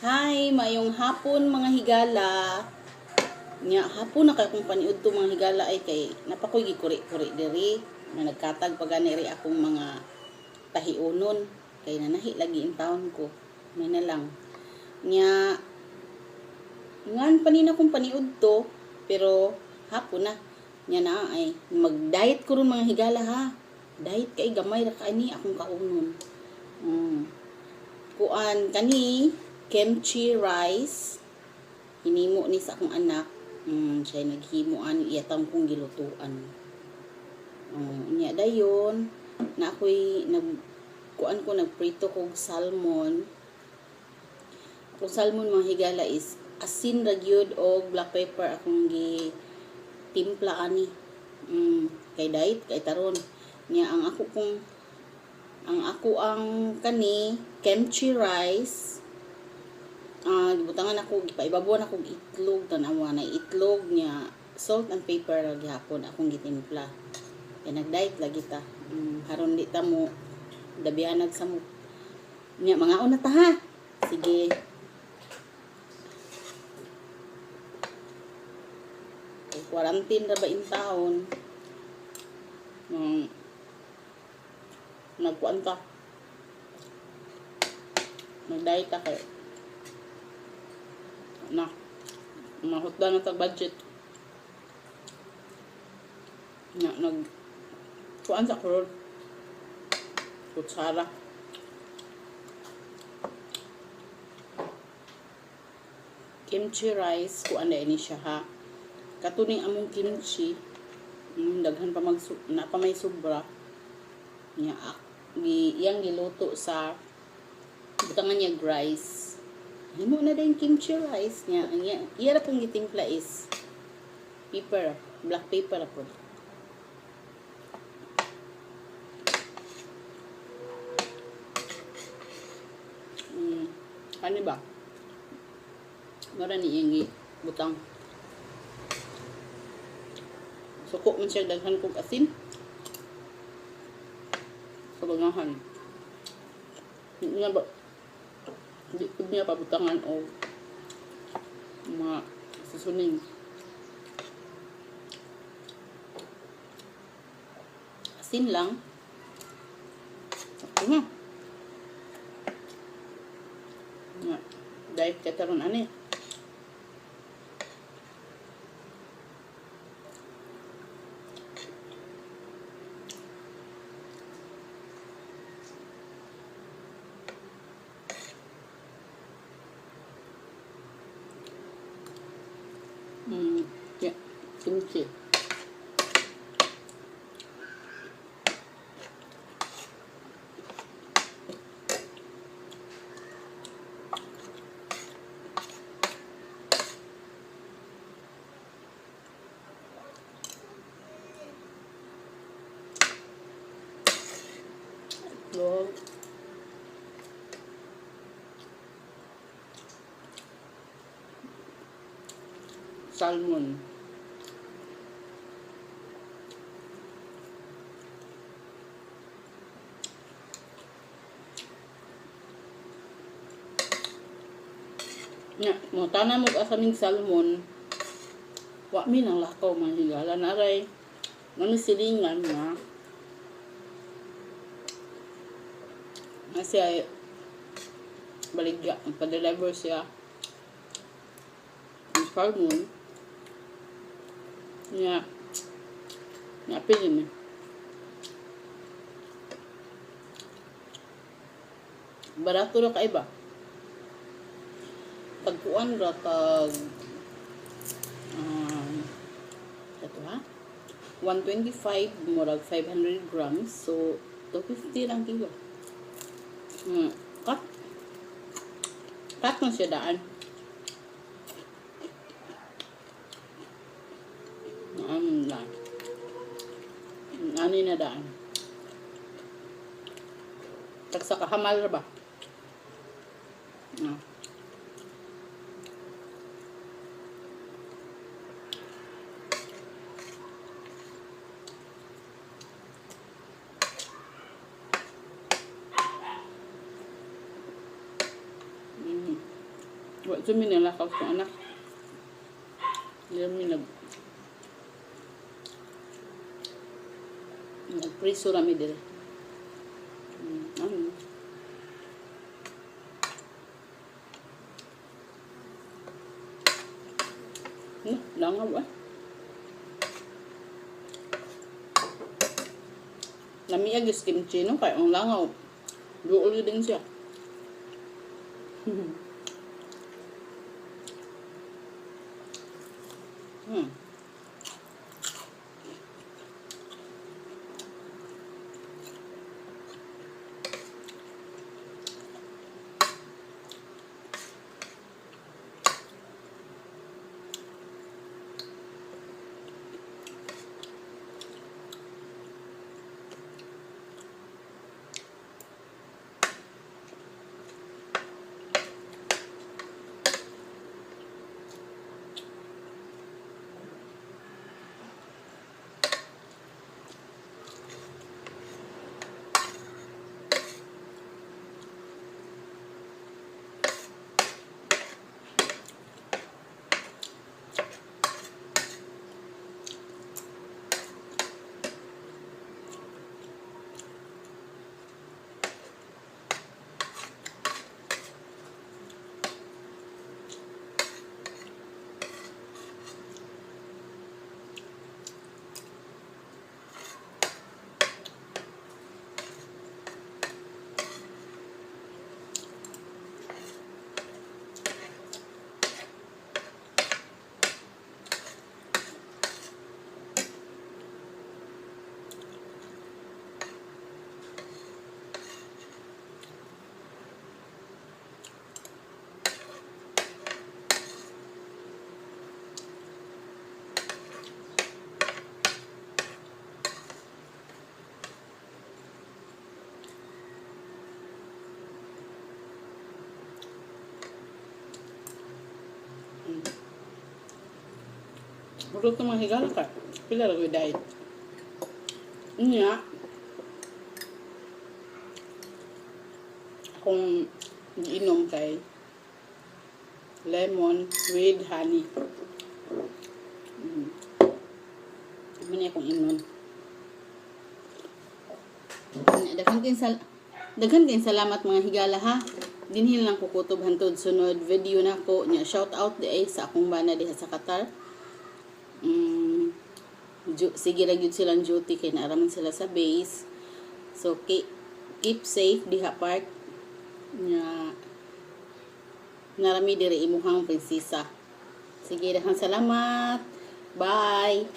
Hi, maayong hapon, mga higala. Nya hapon na kay akong paniud to, mga higala, ay kay napakoy gikuri-kuri diri na nagkatag pa gani ri akong mga tahiunon kay nanahi lagi in taon ko. May na lang. Nya ngan panina kong paniud to, pero hapon na. Nya na ay mag-diet ko ron, mga higala, ha. Diet kay gamay ra kani akong kaunon. Kuan kani, kimchi rice, hinimo ni sa akong anak. Siya naghimo ani, iya taong kong gilutuan. Nya dayon na ako'y nag kuan ko, nagprito kog salmon. Akong salmon, mga higala, is asin ra gyud og black pepper akong gi timpla ani. Kay diet kay taron. Nya ang ako kong ang ako ang kani kimchi rice, gibutangan ako, gipaibabuan ako itlog, tanawa na itlog niya, salt and pepper ra gihapon akong gitimpla. Kay nag-diet lagi ta. Haron di ta mo dabihanag sa mo. Nya mga una ta, ha. Sige. Kay quarantine ra ba in taon? Nagkuan ta. Nag-diet ta kay na mahutda na tag budget. Nya nag kuan sa karon. Kutsara. Kimchi rice, kuan na ini siya, ha. Katuning among kimchi, daghan pa mag na pa may sobra. Nya gi iyang giluto sa butangan niya rice. Himo na din kimchi rice niya. Ang iya, iya ra pong gitimpla is pepper, black pepper ra po. Ano ba? Mara ni iyang butang. Suko man siya daghan kog asin. Sa bangahan. Hindi niya ba hindi pud niya pabutangan og mga seasoning. Asin lang. Sakto na. Nga, diet ka taron ani. Yeah, kimchi. Itlog. Salmon. Nya, mo tanan mo asa ming salmon. Wa mi nang lakaw, mga higala, naray. Nami silingan nga. Nga siya ay baligya, pa-deliver siya. Ang salmon. Nya, nya pili mi. Barato ra kay ba? Tagkuan ra tag ito ha, 125, murag 500 grams, so 250 lang kilo. Cut cut na siya daan. Daan ani na daan, tagsa ka hamal ra ba. Wa jud mi nalakaw sa anak. Di mi nagpriso ra mi dire. Ano? No, langaw ah. Lamiag is kimchi, no? Kaya ang langaw. Duol din siya. Murot mga higala ka. Pila ra ko'y diet. Unya. Akong giinom kay lemon with honey. Mao ni akong imnon. Daghan kayong salamat, mga higala, ha. Dinhi lang ko kutob hantod sunod video nako nya. Shout out diay sa akong bana diha sa Qatar. Sige ra gyud silang duty kay naa ra man sila sa base. So keep safe diha park nya. Naa ra mi diri, imuhang prinsesa. Sige, daghang salamat. Bye.